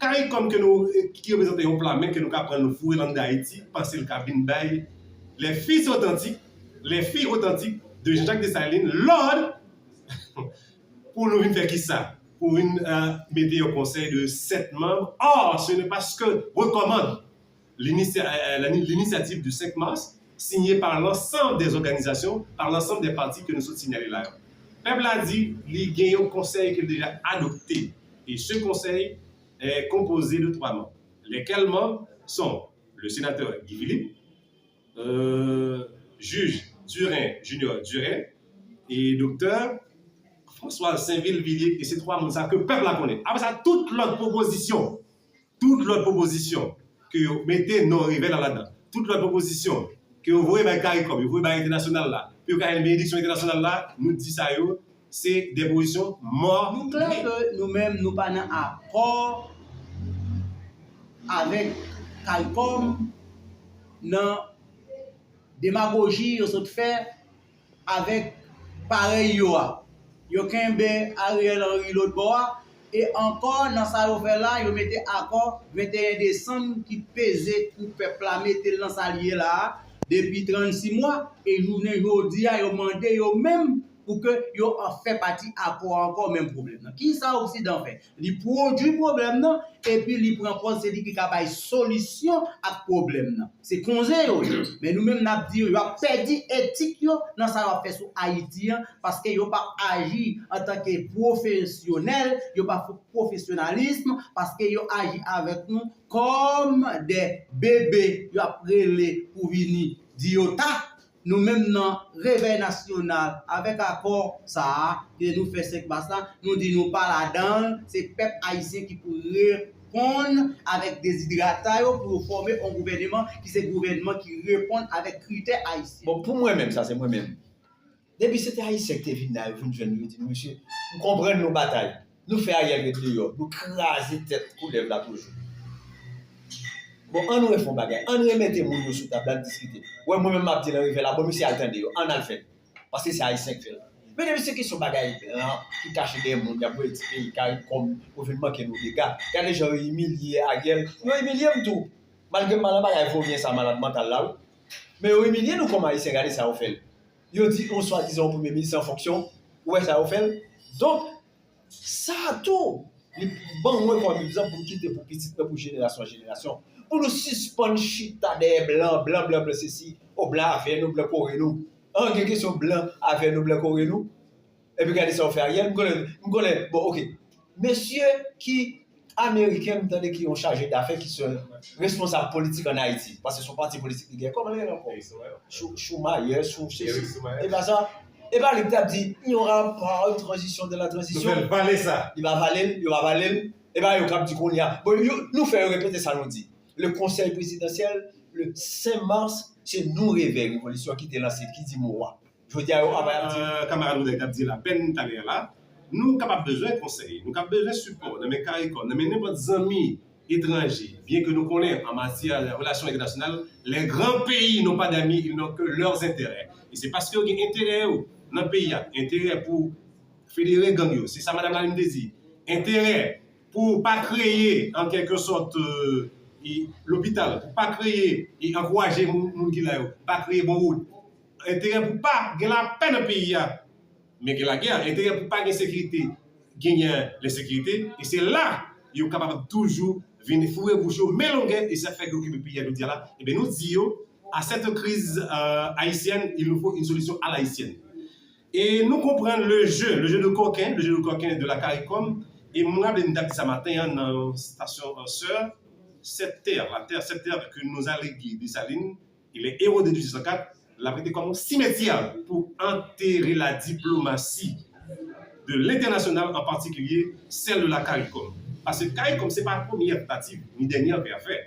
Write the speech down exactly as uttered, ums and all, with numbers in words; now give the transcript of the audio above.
CARICOM ke nou, ki reprezante yon pla men ke nou ka pran nou foure l anndan Ayiti, panse l ka vin bay les fils authentiques, les filles authentiques de Jean-Jacques Dessalines lòd pou nou vin fè kisa? Pou vin euh, mete yon konsèy de sèt manm. Or, ce n'est pas ce que recommande l'initiative du cinq mars, signée par l'ensemble des organisations, par l'ensemble des partis que nous sommes signalés là. Pèp la di li gen yon konsèy ke l deja adopte. Et ce conseil est composé de trois membres. Lesquels membres sont le sénateur Guy Philippe, euh, juge Durin, Junior Durin, et docteur François Sainvil Villiers, e se twa moun sa ke pèp la konnen. Apre sa, tout lòt pwopozisyon, tout lòt pwopozisyon ke yo mete non Revel la ladan, tout lòt pwopozisyon ke yo voye bay CARICOM, yo voye bay entènasyonal la, pou yo ka jwenn benediksyon entènasyonal la, nou di sa yo, se de pwopozisyon mò. Nou klè ke nou menm nou pa nan akò avèk CARICOM nan demagoji yo sot fè avèk parèy yo a. Yo kenbe Ariel Henry lòt bò a, e ankò nan sa yo fè la, yo mete akò venteyen desanm ki peze kou pèp la mete l nan sa l ye la a depi trannsis mwa, e jounen jodi a yo mande yo menm pou ke yo fè pati akò a ankò menm pwoblèm nan. Kisa Oksidan fè? Li pwodui pwoblèm nan epi li pran pòz se li ki ka bay solisyon ak pwoblèm nan. Se konze yo ye. Men nou menm n ap di yo, y ap pèdi etik yo nan sa y ap fè sou Ayiti an, paske yo p ap aji antanke pwofesyonèl, yo p ap fè pwofesyonalis, paske yo aji avèk nou kòm de bebe, y ap rele pou vini di yo ta. Nou menm nan Revèy Nasyonal, avèk akò sa a ke nou fè senk mas la, nou di nou pa ladan l, se pèp ayisyen ki pou reponn avèk deziderata yo pou yo fòme yon gouvèneman ki se gouvèneman ki reponn avèk kritè ayisyen. Bon, pou mwen menm, sa se mwen menm. Depi se te ayisyen ki te vin la, yo vin jwenn nou, yo di nou, mesye, m konprann nou batay. Nou fè Ariel ret deyò, nou kraze tèt koulèv la toujou. Bon, ann nou refè yon bagay, ann remete moun yo sou tab la, n diskite. Wè, mwen menm m ap di nan revè la, bon, misye al tande yo, ann al fè l. Paske se Ayisyen k fè l. Men depi se kesyon bagay blan ki kache dèyè moun, y ap voye ti peyi CARICOM pou vin manke nou dega. Gade jan yo imilye Ariel, yo imilye m tou. Malgre m pa nan bagay voryen sa, malad mantal la, wi. Men yo imilye nou kòm Ayisyen, gade sa yo fè l. Yo di yon swadizan yon premye minis an fonksyon, ou wè sa yo fè l. Donk, sa tou, li ban mwen kòm egzanp pou m kite pou pitit mwen, pou jenerasyon an jenerasyon. Pou nou sispann chita dèyè blan, blan, blan, blan sesi, o blan avè nou, blan kore nou. An, gen kesyon blan avè nou, blan kore nou. Epi gade sa yo fè Ariel, m konnen, m konnen, bon, oke. Mesye ki ameriken, m tande ki yon chaje dafè ki se responsab politik ann Ayiti. Paske se yon pati politik li gen. Kòman l rele ankò? Chou, Choumayer, Chou, se, se, e pa sa? E pa li ki t ap di, il n'y aura pas une transition de la transition. Nou fè l vale sa. Li pa vale l, yo pa vale l. E pa yo k ap di kounye a. Bon, yo, nou fè yo repete sa nou di. Le conseil présidentiel, le cinq mars, se nou revèy revolisyon ki te lanse, ki di mo a. Jodi a yo ap ap di. Kanmarad Rodrigue t ap di lapèn talè a la, nou kapab bezwen konsèy, nou kapab bezwen sipò nan men CARICOM, nan men nenpòt zanmi etranje, byen ke nou konnen an matyè relasyon entènasyonal, les grands pays n'ont pas d'amis, ils n'ont que leurs intérêts. E se paske yo gen enterè yo nan peyi a, enterè pou federe gang yo, se sa madanm Lalime te di, enterè pou pa kreye an kèlke sòt lopital, pou pa kreye e ankouraje moun ki la yo, pa kreye bon wout, enterè pou pa gen lapè nan peyi a, men gen lagè, enterè pou pa gen sekirite, genyen lensekirite, e se la yo kapab toujou vin foure bouch yo men longè, e sa k fè yo okipe peyi a jodi a la. Ebyen nou di yo, à cette crise euh, haïtienne, il nous faut une solution à l'haïtienne. E nou konprann le jeu, le jeu de coquin, le jeu de coquin de la CARICOM, e m raple m t ap di sa maten an nan yon stasyon sè, cette terre, la terre, cette terre que nous a léguée Dessalines, et les héros de dix-huit cent quatre, l ap rete kòm yon simetyè pou antere la diplomasi de l'international, en particulier celle de la CARICOM. Paske CARICOM se pa premyè tantativ ni dènyè vè a fè.